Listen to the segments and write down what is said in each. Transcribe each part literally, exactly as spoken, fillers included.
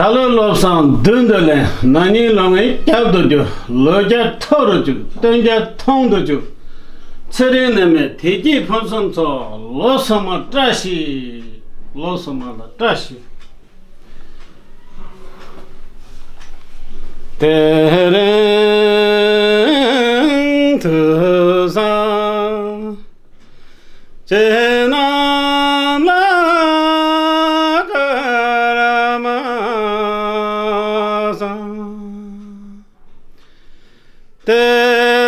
ད་ལོའི་བློ་བཟང་མདུན་དུ་ལེན། ན་ནིང་ལོ་ལྔའི་རྒྱབ་ཏུ་རྒྱུ། ལོ་བརྒྱ་མཐོ་རུ་བཅུག། སྟོན་བརྒྱ་མཐོང་དུ་བཅུག། ཚེ་རིང་ནད་མེད་བདེ་སྐྱིད་ཕུན་སུམ་ཚོགས། ལོ་སོ་མ་བཀྲ་ཤིས། ལོ་སོ་མ་ལ་བཀྲ་ཤིས། དེ་རིང་དུས་བཟང་། ཁྱེད་རྣམས་ལ་སྐར་མ་བཟང་། དེ་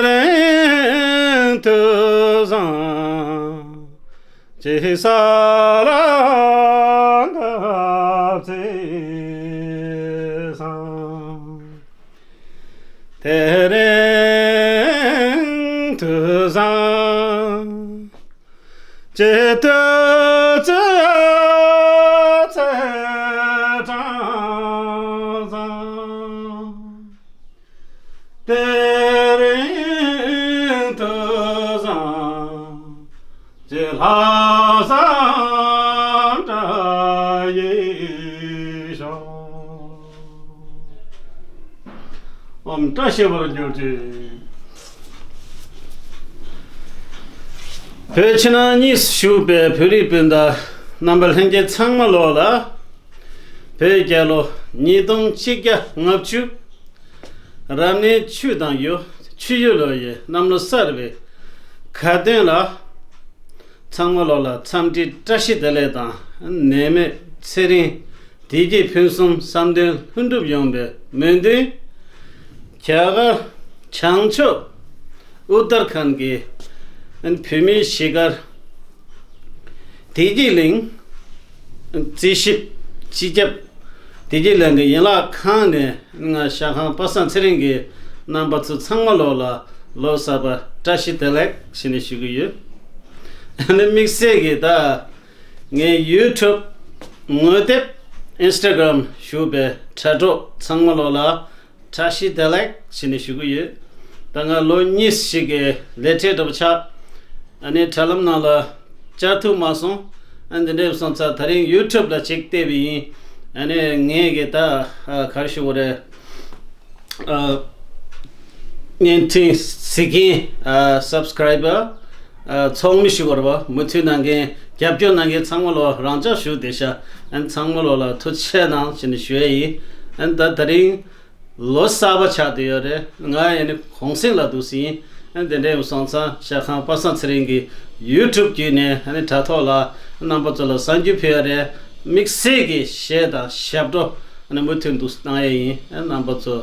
རིང་དུས་བཟང་། ཅི་ས་ལ་འགབ་ཚེ་བཟང་། དེ་རིང་དུས་བཟང་། ཅི་སྟོད་ཅི་ཚེ་གྲངས་བཟང་། དེ་རིང་དུས་བཟང་། ཅི་ལྷག་བཟང་དྲག་ཡིན་ཤོག། ཨོམ་བཀྲ་ཤིས་པར་གྱུར་ཅིག། བོད་ཕྱི་ནང་གཉིས་སུ་བཞུགས་པའི་བོད་རིགས་སྤུན་ཟླ་རྣམ་པ་ལྷན་རྒྱས་ཚང་མ་ལོག་ལ། བོད་རྒྱལ་ལོ་ཉིས་སྟོང་གཅིག་བརྒྱ་ལྔ་བཅུ། རབ་གནས་ཆུ་དང་ཡོས། ཆུ་ཡོས་ལོ་ཡི་གནམ་ལོ་གསར་བའི་ཁ་སྟོན་ལ། ཚང་མ་ལོག་ལ་འཚམས་འདྲི་བཀྲ་ཤིས་བདེ་ལེགས་དང་། ནད་མེད་ཚེ་རིང་། བདེ་སྐྱིད་ཕུན་སུམ། བསམ་དོན་ལྷུན་གྲུབ་ཡོང་བའི་སྨོན་འདུན། རྒྱ་གར་བྱང་ཕྱོགས་ཨུ་ཏར་ཁཱན་གྱི་བོད་མིའི་གཞིས་སྒར་བདེ་སྐྱིད་གླིང་རྩིས་ཞིབ་སྤྱི་ཁྱབ་བདེ་སྐྱིད་གླིང་གི་ཡན་ལག་ཁང་ནས། ང་ཞལ་ཁང་པ་སངས་ཚེ་རིང་གིས་རྣམ་པ་ཚོ་ཚང་མ་ལོག་ལ་ལོ་གསར་པ་བཀྲ་ཤིས་བདེ་ལེགས་ཞེས་ནས་ཞུ་གི་ཡོད། ཨ་ནི་དམིགས་བསལ་གྱིས་ད་ངའི་ཡུ་ཊུབ་ངོ་དེབ་ཨིན་སི་ཊ་གྷ་རམ་ཞུགས་པའི་དྲ་གྲོགས་ཚང་མ་ལོག་ལ་བཀྲ་ཤིས་བདེ་ལེགས་ཞེས་ནས་ཞུ་གི་ཡོད། ད་ང་ལོ་གཉིས་ཤིག་གི་ལས་བྲེལ་འདྲ་པོ་ཆགས། ཨ་ནི་དྲ་ལམ་ནང་ལ་བཅར་ཐུབ་མ་སོང་། ཨ་འདི་འདྲས་སོང་ཙང་ད་རིང་ཡུ་ཊུབ་ལ་ཅིག་བལྟས་པ་ཡིན། ཨ་ནི་ངས་གི་ད་ཨ་ག་རེ་ཞུ་དགོས་རེད། ཨ་བརྙན་འཕྲིན་གཟིགས་མཁན། ཨ་སབ་སི་ཀ་རའི་བར། ཨ་ཚོགས་མི་ཞུ་བར་བ། མུ་མཐུད་གནང་མཁན། རྒྱབ་སྐྱོར་གནང་མཁན་ཚང་མ་ལོ་རང་ཅག་ཞུ་བདེ་ཤག། ཨ་ཚང་མ་ལོ་ལ་ཐུགས་རྗེ་ཆེ་གནང་ཞེས་ནས་ཞུ་ཡ་ཡིན། ཨ་ད་ད་རིང་ལོ་གསར་པ་ཆགས་བསྡད་ཡོད་རེད། ང་ཡང་ནི་གུང་སེང་ལ་འདུག་ཟིན། ཨ་དེ་འདྲ་ཡིན་སོང་ཙང་ཞལ་ཁང་པ་སངས་ཚེ་རིང་གི་ཡུ་ཊུབ་བརྒྱུད་ནས་ཨ་ནི་དྲ་ཐོག་ལ་རྣམ་པ་ཚོ་ལ་གསར་འགྱུར་ཕུལ་ཡ་རེད། དམིགས་བསལ་གྱི་གཞས་དང་ཞབས་བྲོ་ཨ་ནི་མུ་མཐུད་དུ་གནང་ཡ་ཡིན། ཨ་རྣམ་པ་ཚོ་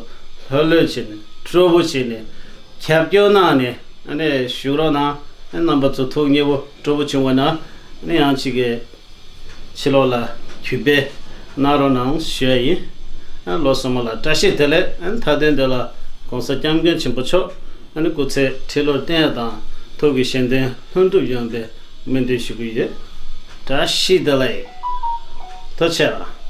ལྷོད་ལྷོད་བྱས་ནས་སྤྲོ་པོ་བྱས་ནས་རྒྱབ་སྐྱོར་གནང་ནས་ཨ་ནི་བཞུགས་རོགས་གནང་། ཨ་རྣམ་པ་ཚོ་ཐུགས་མཉེས་པོ་སྤྲོ་པོ་བྱུང་བ་ན་ཨ་ནི་ཡང་གཅིག་གི་ཕྱི་ལོགས་ལ་གུས་པས་གནང་རོགས་གནང་ཞུ་ཡ་ཡིན། ཨ་ལོ་གསུམ་པ་ལ་བཀྲ་ཤིས་བདེ་ལེགས། ཨ་མཐའ་དོན་དེ་ལ་༸གོང་ས་༸སྐྱབས་མགོན་ཆེན་པོ་མཆོག་ཨ་ནི་སྐུ་ཚེ་ཁྲི་ལོར་བརྟན་དང་། ཐུགས་ཀྱི་བཞེད་དོན་ལྷུན་གྲུབ་ཡོང་བའི་སྨོན་འདུན་ཞུ་གི་ཡོད། བཀྲ་ཤིས་བདེ་ལེགས། ཐུགས་རྗེ་ཆེ།